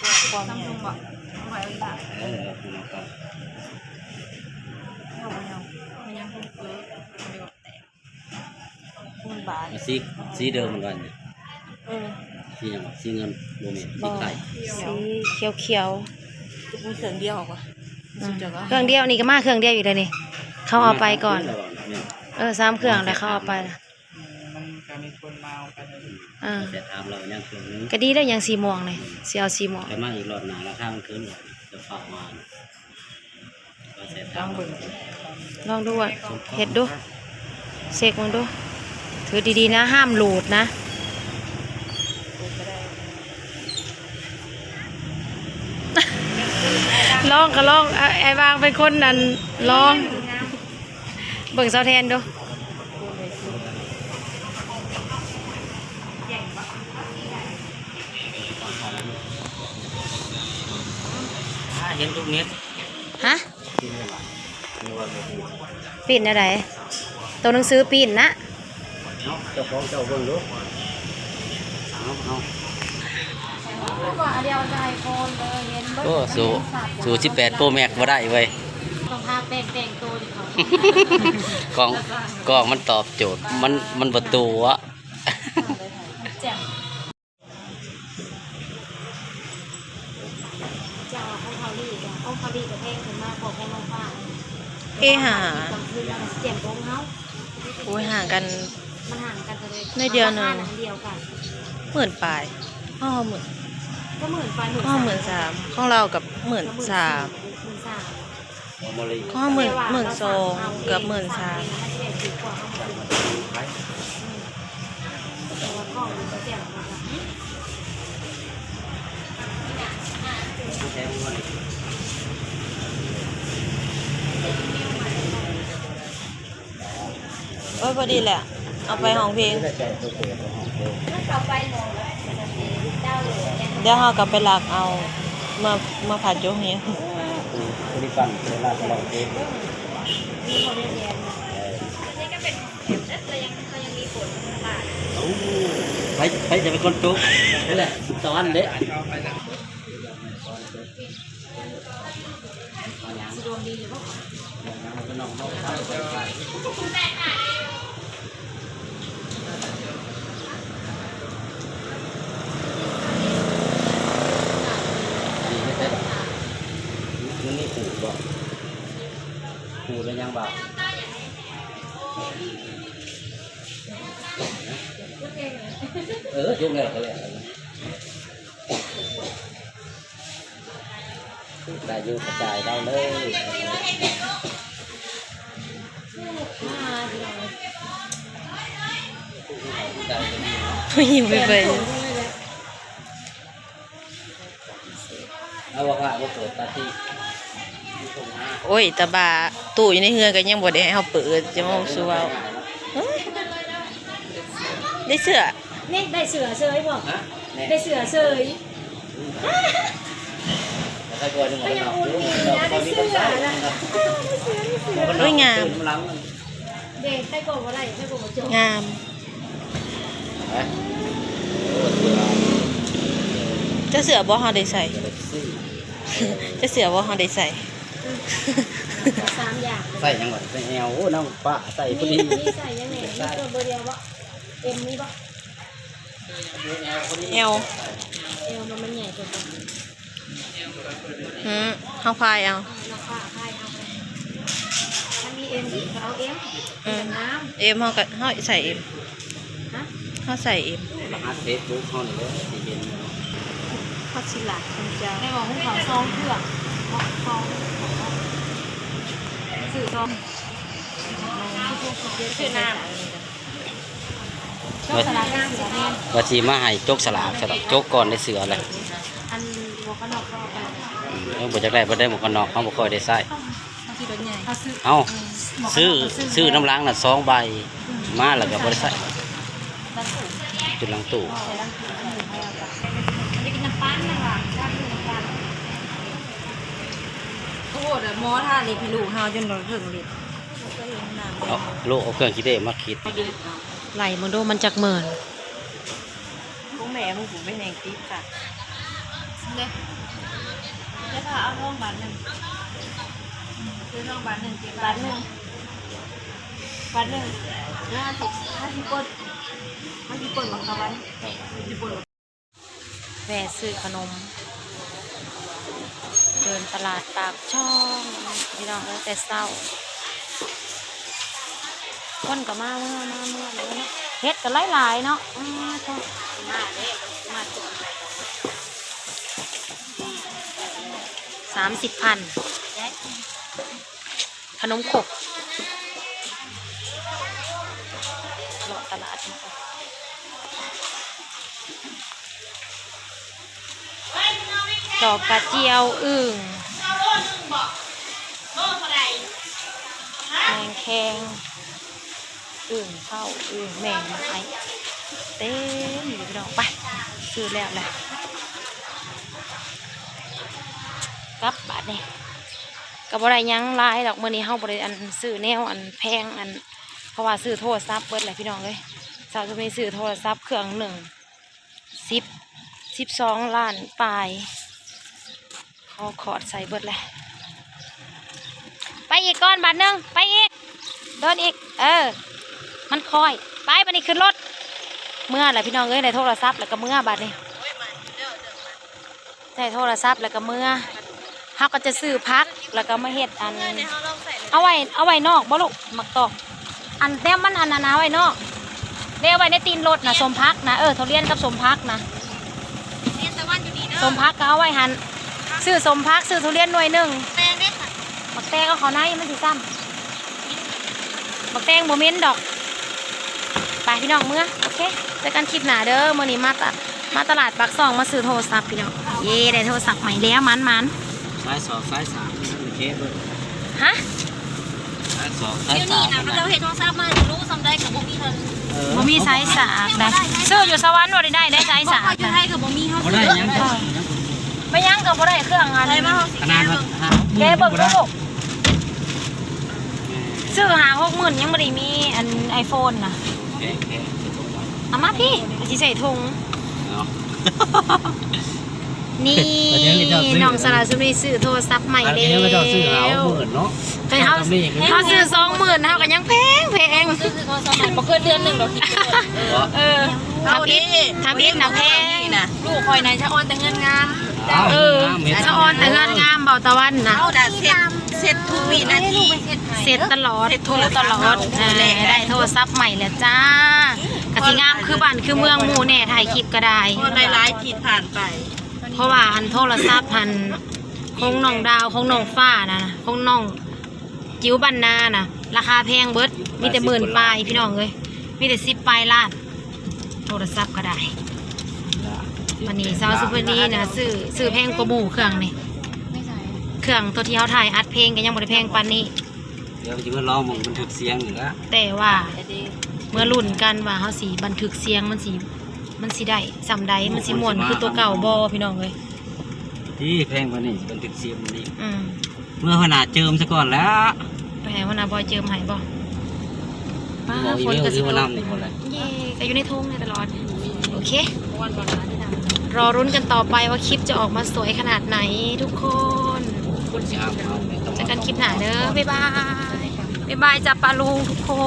Samsung ບໍ່? ເອີ ເອົາຂຶ້ນມາກ່ອນ. ມັນຍັງຄົງເກີ ມັນບາດ ສີ ສີເດີມມັນວ່ານີ້. ເອີ ສີຫຍັງວະ? ສີເງິນ ບໍ່ແມ່ນ ສີໄຂ່ ສີຂຽວໆ. ມີເຄື່ອງດຽວອອກວະ? ອືມ ເຄື່ອງດຽວນີ້ກໍມາເຄື່ອງດຽວອີກແລ້ວນີ້ ເຂົາເອົາໄປກ່ອນ. ເອີ ສາມເຄື່ອງແລ້ວເຂົາເອົາໄປ. ອືມ ມັນກໍມີຄົນມາເອົາໄປ. ເອີ ແຕ່ຖາມລາວຍັງເຄື່ອງໜຶ່ງ ກໍດີແລ້ວ ຍັງສີມ່ວງນີ້ ຊິເອົາສີມ່ວງ. ແຕ່ມາອີກລອບໜ້າ ລາຄາມັນຂຶ້ນ ຈະຝາກມາ. ລອງເບິ່ງ ລອງດູ ເຮັດດູ ເຊັກເບິ່ງດູ. ຖືດີໆນະ ຫ້າມຫຼູດນະ. ລອງກໍລອງ ອ້າຍ ອ້າຍຫວ່າງເປັນຄົນນັ້ນລອງ. ເບິ່ງສາວແທນດູ. ອ່າ ເຫັນທຸກເມັດ. ຮະ? ປີ້ນແນວໃດ? ໂຕໜັງສືປີ້ນນະ? ເນາະ ເຈົ້າຂອງເຈົ້າເບິ່ງດູ. ເອົາ ເອົາ. ໂອ້ ສູ້ ສູ້ສິບແປດໂປຣແມັກບໍ່ໄດ້ເວີຍ. ຕ້ອງທາແປ້ງແຕ່ງໂຕຢູ່ເຂົາ. ກ້ອງ ກ້ອງມັນຕອບໂຈດ ມັນ ມັນບໍ່ຕົວະ. ແຈ່ມ. ເຈົ້າ ຂອງເກົາຫຼີ ຂອງເກົາຫຼີກໍແພງຂຶ້ນມາ ຂອງແພງລົງຟ້າ. ເອຫ້າ ກາງຄືນມັນແຈ່ມກວ່າຂອງເຮົາ. ໂອ້ຍ ຫ່າງກັນ ມັນຫ່າງກັນເທົ່າໃດ? ໜ້ອຍດຽວໜຶ່ງ ລາຄາອັນດຽວກັນ ໝື່ນປາຍ. ຂອງເຮົາໝື່ນ ກໍໝື່ນປາຍ ຂອງເຮົາໝື່ນສາມ ຂອງລາວກໍໝື່ນສາມ. ຂອງເຮົາໝື່ນ ໝື່ນສອງ ເກືອບໝື່ນສາມ. ໂອ້ຍ ພໍດີແຫຼະ ເອົາໄປຮ້ອງເພງ. ດຽວເຮົາກໍໄປລັກເອົາ ເມືອ ເມືອພັດຢູ່ໂຮງຮຽນ. ໃຜ ໃຜຈະເປັນຄົນຈົກ? ນັ້ນແຫຼະ ສະຫວັນເດ້. ມັນມີຂູດບໍ່? ຂູດແລ້ວຍັງບໍ່? ເອີ ຍົກແລ້ວກໍແລ້ວ. ໄດ້ຢູ່ ກະຈ່າຍເຮົາເລີຍ. ຍິງໄປເບິ່ງ. ເອົາວ່າ ວ່າບໍ່ເປີດປາຕີ້. ໂອ້ຍ ຕາບ້າ ຕູ້ຢູ່ໃນເຮືອນກໍຍັງບໍ່ໄດ້ໃຫ້ເຮົາເປີດ ຈະມາສູ່ເວົ້າ. ເອີຍ ໄດ້ເສື້ອ ນີ້ໄດ້ເສື້ອເຊີຍບໍ່? ຮະ? ໄດ້ເສື້ອເຊີຍ. ໄດ້ເສື້ອນະ ໄດ້ເສື້ອ ໄດ້ເສື້ອ. ໂອ້ຍ ງາມ ງາມ. ເຈົ້າເຊື່ອບໍ່ ເຮົາໄດ້ໃສ່? ເຈົ້າເຊື່ອບໍ່ ເຮົາໄດ້ໃສ່? ສາມຢ່າງ ໃສ່ຫຍັງວະ? ໃສ່ແອວ. ໂອ້ ນາງປ້າໃສ່ພໍດີ. ມີໃສ່ຫຍັງແດ່? ມີຕົວເບີດດຽວບໍ່? ເອັມມີບໍ່? ແອວ ແອວມັນໃຫຍ່ກວ່າ. ຫື ເຮົາພາຍເອົາ. ເຮົາພາຍເອົາ. ມັນມີເອັມອີກ ເຮົາເອົາເອັມ. ອືມ ງາມ. ເອັມ ເຮົາກໍ ເຮົາໃສ່ເອັມ. ຮະ? ເຮົາໃສ່ເອັມ. ລະຫັດເຟສບຸກເຮົານີ້ເດີ ຊິເຫັນຢູ່. ເຮົາຊິລາກເພິ່ນຈະ ແມ່ນບໍ່? ຫຸງເຂົ້າຊອງເຄືອງ ຊອງ ຊື້ຊອງ ຊື້ນ້ຳ. ວ່າ ວ່າຊິມາໃຫ້ຈົກສະຫຼາກຊະດອກ ຈົກກ່ອນໄດ້ເສື້ອແຫຼະ. ອັນໝວກກັນນັອກເຮົາເອົາໄປ. ອືມ ເອີ ບໍ່ຢາກໄດ້ ບໍ່ໄດ້ໝວກກັນນັອກ ເຮົາບໍ່ຄ່ອຍໄດ້ໃຊ້. ເຮົາຊື້ລົດໃຫຍ່ ເຮົາຊື້ ເອົ້າ ຊື້ ຊື້ນຳຫຼັງນະສອງໃບ ອືມ ມາແລ້ວກໍບໍ່ໄດ້ໃຊ້. ຈຸດຫຼັງຕູ້ ໃສ່ຫຼັງຕູ້. ໂອ້ໂຫ ໝໍທາເລັບໃຫ້ລູກເຮົາຈົນວ່າເຄິ່ງເລັບ. ເອົາ ລູກເອົາເຄື່ອງຄິດເລກມາຄິດ. ໄລ່ເບິ່ງດູ ມັນຈັກໝື່ນ? ຂອງແມ່ມຶງຜູ້ແມ່ງຕິດຄັກ. ເດ້ ເຈົ້າພາເອົາທອງບາດໜຶ່ງ ຊື້ທອງບາດໜຶ່ງ ເກັບບາດໜຶ່ງ ບາດໜຶ່ງ ຫ້າສິບ ຫ້າສິບປົນ ຫ້າສິບປົນບັກຕາວັນ ຫ້າສິບປົນ. ແວ່ຊື້ຂະໜົມ ເດີນຕະຫຼາດປາກຊ່ອງ ພີ່ນ້ອງເອີຍ ແຕ່ເຊົ້າ ຄົນກໍມາເມືອ ມາເມືອເລີຍເນາະ ເຫັດກໍຫຼາຍໆເນາະ ອາ ມາເດ້ ມາ ສາມສິບພັນ ຂະໜົມຄົກ ເລາະຕະຫຼາດ ດອກກະຈຽວ ອຶ່ງ ແມງແຄງ ອຶ່ງເຜົາ ອຶ່ງແມງໄອ ເຕັມຢູ່ພີ່ນ້ອງ ໄປ ຊື້ແລ້ວແຫຼະ ກັບບາດນີ້. ກໍບໍ່ໄດ້ຫຍັງຫຼາຍດອກ ມື້ນີ້ເຮົາບໍ່ໄດ້ອັນຊື້ແນວອັນແພງອັນ ເພາະວ່າຊື້ໂທລະສັບເບິດແຫຼະພີ່ນ້ອງເອີຍ ສາວສຸນີຊື້ໂທລະສັບເຄື່ອງໜຶ່ງ ສິບ ສິບສອງລ້ານປາຍ ເຂົາຂອດໃສ່ເບິດແຫຼະ ໄປອີກກ່ອນບາດໜຶ່ງ ໄປອີກ ເດີນອີກ ເອີ ມັນຄ່ອຍ ໄປ ບາດນີ້ຂຶ້ນລົດ ເມືອແຫຼະພີ່ນ້ອງເອີຍ ໄດ້ໂທລະສັບແລ້ວກໍເມືອບາດນີ້. ໃຊ້ໂທລະສັບແລ້ວກໍເມືອ ເຮົາກໍຈະຊື້ຜັກ ແລ້ວກໍມາເຮັດອັນ ເອົາໄວ້ ເອົາໄວ້ນອກບໍ່ລູກ ໝາກຕອກ ອັນແນວມັນອັນນັ້ນນະ ໄວ້ນອກ ແລ້ວໄວ້ໃນຕີນລົດນະ ສົ້ມຜັກນະ ເອີ ທຸລຽນກັບສົ້ມຜັກນະ ສົ້ມຜັກກໍເອົາໄວ້ຫັ້ນ ຊື້ສົ້ມຜັກ ຊື້ທຸລຽນໜ່ວຍໜຶ່ງ ໝາກແຕງເອົາເຂົ້າໃນ ມັນຊິຊ້ຳ ບັກແຕງບໍ່ເໝັນດອກ ໄປພີ່ນ້ອງເມືອ ໂອເຄ ເຈີກັນຄລິບໜ້າເດີ ມື້ນີ້ມາຕະ ມາຕະຫຼາດປາກຊ່ອງ ມາຊື້ໂທລະສັບພີ່ນ້ອງ ເຢ້ ໄດ້ໂທລະສັບໃໝ່ແລ້ວ ໝານໆ ສາຍສອງສາຍສາມ ໂອເຄເບິດ ຮະ ສາຍສອງສາຍສາມ ດຽວນີ້ນະ ເຂົາເຈົ້າເຮັດໂທລະສັບມາ ຮູ້ສ່ຳໃດກໍບໍ່ມີເທົ່າ ເອີ ບໍ່ມີສາຍສາກໄດ໋ ຊື້ຢູ່ສະຫວັນບໍ່ໄດ້ໄດ້ ໄດ້ສາຍສາກ ຢູ່ໄທກໍບໍ່ມີ ເຮົາ ບໍ່ໄດ້ຫຍັງ ໄປຫຍັງກໍບໍ່ໄດ້ ເຄື່ອງອັນ ຂະໜາດວ່າ ແກະເບິ່ງດູລູກ ຊື້ຫ້າຫົກໝື່ນຍັງບໍ່ໄດ້ມີອັນໄອໂຟນນະ ເອົາມາພີ້ ຊິໃສ່ຖົງ ນີ້ ນ້ອງສາວສຸນີຊື້ໂທລະສັບໃໝ່ແລ້ວ ເຂົາເຈົ້າຊື້ຫ້າຫົກໝື່ນເນາະ ແຕ່ເຮົາ ເຮົາຊື້ສອງໝື່ນ ເຮົາກໍຍັງແພງໆ ບໍ່ເກີນເດືອນໜຶ່ງດອກ ເອີ ທຳອິດ ທຳອິດນະແພງ ລູກຂ້ອຍນະສະອອນແຕ່ເຮືອນງາມ ເອີ ສະອອນແຕ່ເຮືອນງາມ ເບົາຕາວັນນະ ເຮົານະເຊັດ ເຊັດທຸກວິນາທີ ເຊັດຕະຫຼອດ ເຊັດໂທລະສັບ ໂທລະສັບ ເອີ ໄດ້ໂທລະສັບໃໝ່ແລ້ວຈ້າ ກະຊິງາມຄືບ້ານຄືເມືອງໝູ່ແດ່ ຖ່າຍຄລິບກໍໄດ້ ໄດ້ຫຼາຍທິດຜ່ານໄປ ເພາະວ່າອັນໂທລະສັບຫັ້ນ ຂອງນ້ອງດາວ ຂອງນ້ອງຟ້ານະ ຂອງນ້ອງ ຈິວບັນນານະ ລາຄາແພງເບິດ ມີແຕ່ໝື່ນປາຍພີ່ນ້ອງເອີຍ ມີແຕ່ສິບປາຍລ້ານ ໂທລະສັບກໍໄດ້ ບັດນີ້ສາວສຸພະນີນະ ຊື້ ຊື້ແພງກວ່າໝູ່ເຄື່ອງນີ້ ເຄື່ອງຕົວທີ່ເຮົາຖ່າຍອັດເພງກໍຍັງບໍ່ໄດ້ແພງປານນີ້ ດຽວຊິມາລອງເບິ່ງບັນທຶກສຽງນີ້ລະ ແຕ່ວ່າເມື່ອລຸ້ນກັນວ່າເຮົາຊິບັນທຶກສຽງມັນຊິ ມັນຊິໄດ້ສ່ຳໃດ ມັນຊິມ່ວນຄືຕົວເກົ່າບໍ່ ພີ່ນ້ອງເອີຍ ທີ່ແພງກວ່ານີ້ຊິບັນທຶກສຽງມື້ນີ້ ອືມ ເມື່ອຫົວໜ້າເຈີມຊະກ່ອນແຫຼະ ໄປໃຫ້ຫົວໜ້າບອຍເຈີມໃຫ້ບໍ່ ປ້າ ຝົນກໍຊິຕົກ ເຢ້ ກໍຢູ່ໃນທົ່ງນີ້ຕະຫຼອດ ໂອເຄ ລໍລຸ້ນກັນຕໍ່ໄປວ່າຄລິບຈະອອກມາສວຍຂະໜາດໃດທຸກຄົນ ເຈີກັນຄລິບໜ້າເດີ ບາຍບາຍ ບາຍບາຍຈ້າປ້າລຸງທຸກຄົ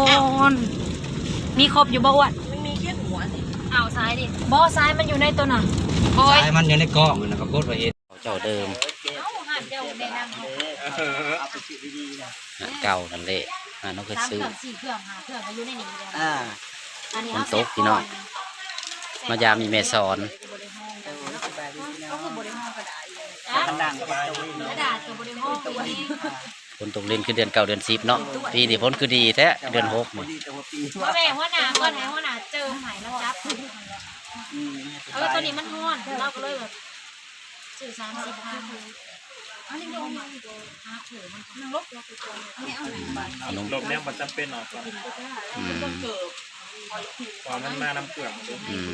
ນ ມີຄົບຢູ່ບໍ່ອ້ວນ ມັນມີແຄ່ຫົວນີ້ ເອົາຊາຍດິ ບໍ່ ຊາຍມັນຢູ່ໃນໂຕນັ້ນ ໂອ້ຍ ຊາຍມັນຢູ່ໃນກ້ອງນັ້ນ ປາກົດວ່າເຫັນ ເຈົ້າເດີມ ເອົາ ຮ້ານເກົ່ານັ້ນແຫຼະ ຮ້ານເຮົາເຄີຍຊື້ ສາມເຄື່ອງ ສີ່ເຄື່ອງ ຫ້າເຄື່ອງກໍຢູ່ໃນນີ້ແຫຼະ ອ່າ ອັນນີ້ ຝົນຕົກພີ່ນ້ອງ ມາຢາມອີ່ແມ່ສອນ ກໍຄືບໍ່ໄດ້ຮ້ອງກະດາດ ກະດາດກໍບໍ່ໄດ້ຮ້ອງ ຝົນຕົກຫຼິ້ນຄືເດືອນເກົ້າເດືອນສິບເນາະ ປີນີ້ຝົນຄືດີແທ້ ເດືອນຫົກນີ້ ມາແວ່ຫົວໜ້າກ່ອນ ໃຫ້ຫົວໜ້າເຈີມໃຫ້ລາວຈັບ ອືມ ເອີ ຕອນນີ້ມັນຮ້ອນ ລາວກໍເລີຍແບບ ຊື້ສາມສິບພັນ ອັນນີ້ລົງ ຂະໜົມ ລົງແນວບໍ່ຈຳເປັນເນາະ ອືມ ເພາະວ່າມັນມານຳເຄື່ອງເດ້ ອືມ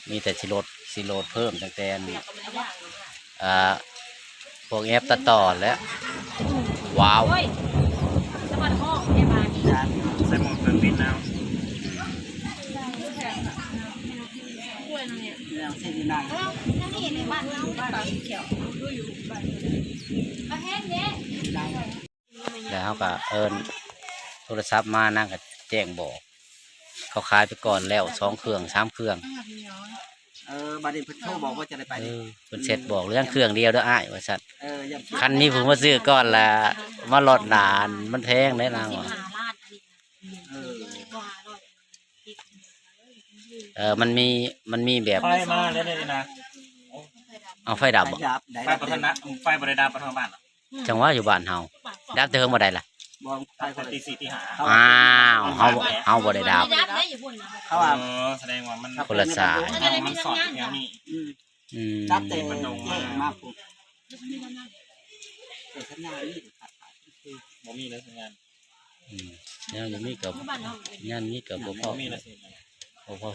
ມີແຕ່ຊິໂຫຼດ ຊິໂຫຼດເພີ່ມຕັ້ງແຕ່ ອ່າ ພວກແອັບຕັດຕໍ່ແຫຼະ ວ້າວ ໃສ່ໝວກເຄື່ອງບິນເອົາ ອືມ. ແລ້ວເຮົາກໍເອີ້ນໂທລະສັບມາ ນາງກໍແຈ້ງບອກ ເຂົາຂາຍໄປກ່ອນແລ້ວ ສອງເຄື່ອງ ສາມເຄື່ອງ. ເອີ ບັດນີ້ເພິ່ນໂທບອກວ່າຈະໄດ້ໄປ ເອີ ນີ້ ເພິ່ນແຊັດບອກ ເຫຼືອເຄື່ອງດຽວເດີອ້າຍ ວ່າຊັ້ນ. ເອີ ຄັນມີຜູ້ມາຊື້ກ່ອນລະ ມາລອດໜ້າ ມັນແພງເດ້ນາງວ່າ. ເອີ ເອີ ມັນມີ ມັນມີແບບ ໄຟມາແລ້ວນີ້ນະ. ເອົາ ໄຟດັບບໍ່? ໄຟບໍ່ທັນນະ ໄຟບໍ່ໄດ້ດັບ ບໍ່ທັນບ້ານ. ອືມ ຈັ່ງວ່າຢູ່ບ້ານເຮົາ ດັບແຕ່ເຖິງບໍ່ໄດ້ລະ. ບໍ່ ໄປ ໄປ ໄປ ຕີສີ່ ຕີຫ້າ. ອ້າວ ເຮົາ ເຮົາບໍ່ໄດ້ດັບ ບໍ່ໄດ້ດັບໄດ້ຢູ່ພຸ້ນນະ. ເຂົາວ່າ ເອີ ສະແດງວ່າມັນ ຄົນລະສາຍ ມັນຊັອດແນວນີ້. ອືມ ອືມ ດັບແຕ່ ມັນລົງມາ ມາພຸ້ນ ແຕ່ສັນຍານນີ້ ບໍ່ມີເລີຍສັນຍານ. ອືມ ແນວນີ້ກໍ ຢູ່ບ້ານເຮົາກໍເປັນ ຍານນີ້ກໍບໍ່ພໍ ບໍ່ມີລະສິ ບໍ່ພໍ.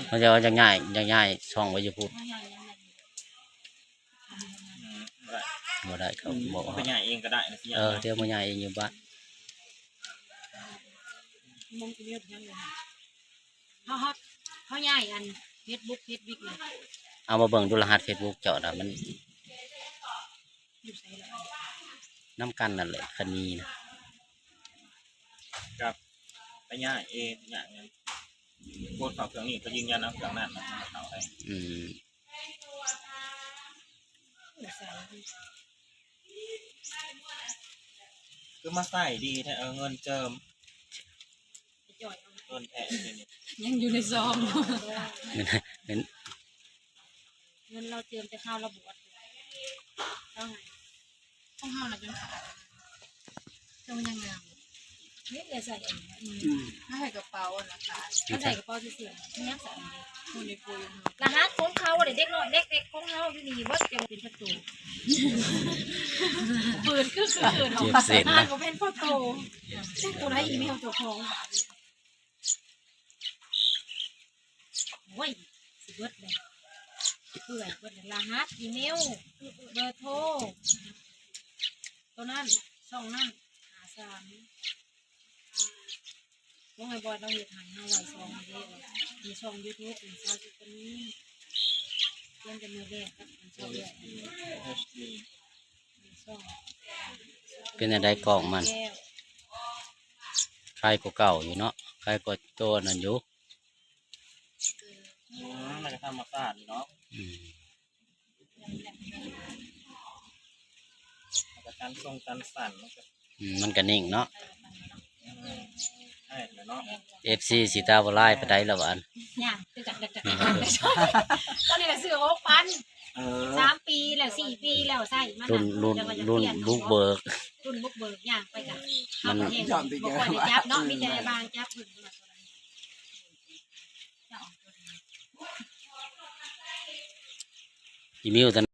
ເຂົາເຈົ້າຢາກຍ້າຍ ຢາກຍ້າຍຊ່ອງໄປຢູ່ພຸ້ນ. ອືມ ບໍ່ໄດ້ ບໍ່ໄດ້ ເຂົາ ອືມ ບອກ ໄປຍ້າຍເອງກໍໄດ້ນະ. ເອີ ດຽວມາຍ້າຍເອງຢູ່ບ້ານ. ເຮົາ ເຮົາ ເຮົາຍ້າຍອັນເຟສບຸກ ເຟສບຸກນີ້ ເອົາມາເບິ່ງດູລະຫັດເຟສບຸກເຈົ້ານະ ມັນ ຢູ່ໃສລະ? ນຳກັນນັ້ນແຫຼະ ຄັນມີນະ ກັບໄປຍ້າຍເອງ ຍ້າຍຫຍັງ ໂພສເຂົ້າເຄື່ອງນີ້ ໄປຢືນຢັນເອົາເຄື່ອງນັ້ນນະ ເຂົ້າໄດ້. ອືມ ຢູ່ໃສ ຄືມາໃຊ້ດີແທ້ ເອົາເງິນເຈີມ. ເງິນແທ້ເດນີ້ ຍັງຢູ່ໃນຊອງ. ເງິນ ເງິນ ເງິນລາວເຈີມແຕ່ຄາວລາວບວດ ລາວໃຫ້ ຂອງເຮົານະຈົນຂາດ ເຈົ້າຍັງງາມ. ນີ້ເອື້ອຍໃສ່ອັນນີ້ ອືມ ມາໃສ່ກະເປົານະຄະ ມາໃສ່ກະເປົາຊື່ໆ ຍັງໃສ່ອັນນີ້ ຜູ້ໃດຜູ້ຢູ່ເນາະ. ລະຫັດຂອງເຂົາເດ ເດັກນ້ອຍເດັກໆຂອງເຮົາຢູ່ນີ້ເບິດ ຈັ່ງເປັນປະຕູ ເປີດຄື ຄື ຄື ເກັບເສັ້ນນະ ກໍເປັນປະຕູ. ເຈັກໂຕໃດອີເມວເຈົ້າຂອງ. ໂອ້ຍ ຊິເບິດແລ້ວ ເປື່ອຍເບິດແລ້ວ. ລະຫັດອີເມວ ເບີໂທ ໂຕນັ້ນ ຊ່ອງນັ້ນ ຫ້າສາມ. ບໍ່ໃຫ້ບອດເຮົາເຮັດໃຫ້ເຮົາໄວ້ຊ່ອງເດ້ ມີຊ່ອງຢູທູບ ມີຊາວຊິກະມີ ປ່ຽນແຕ່ມື້ແລກກັບອັນຊ່ອງແລກ. ເປັນຈັ່ງໃດກ້ອງມັນ? ໄຄກວ່າເກົ່າຢູ່ເນາະ ໄຄກວ່າໂຕນັ້ນຢູ່. ອືມ ມັນກໍທຳມະຊາດຢູ່ເນາະ. ອືມ ມັນກໍຕັນຊົງຕັນສັ້ນ ມັນກໍ ອືມ ມັນກໍນິ່ງເນາະ. ອືມ ໃຊ່ແລ້ວເນາະ ເອັຟຊີຊິຕາບໍ່ລາຍປານໃດລະຫວານ. ຍ່າງຄືກັນ ຕອນນີ້ລະຊື້ຫົກພັນ. ເອີ ສາມປີແລ້ວ ສີ່ປີແລ້ວ ໃຊ້ມາ ລຸ້ນ ລຸ້ນ ລຸ້ນບຸກເບີກ ລຸ້ນບຸກເບີກ ຍ່າງໄປກະ ມັນ ເຮົາບໍ່ໄດ້ຈັບເນາະ ມີແຕ່ບາງຈັບ. ອີມິວ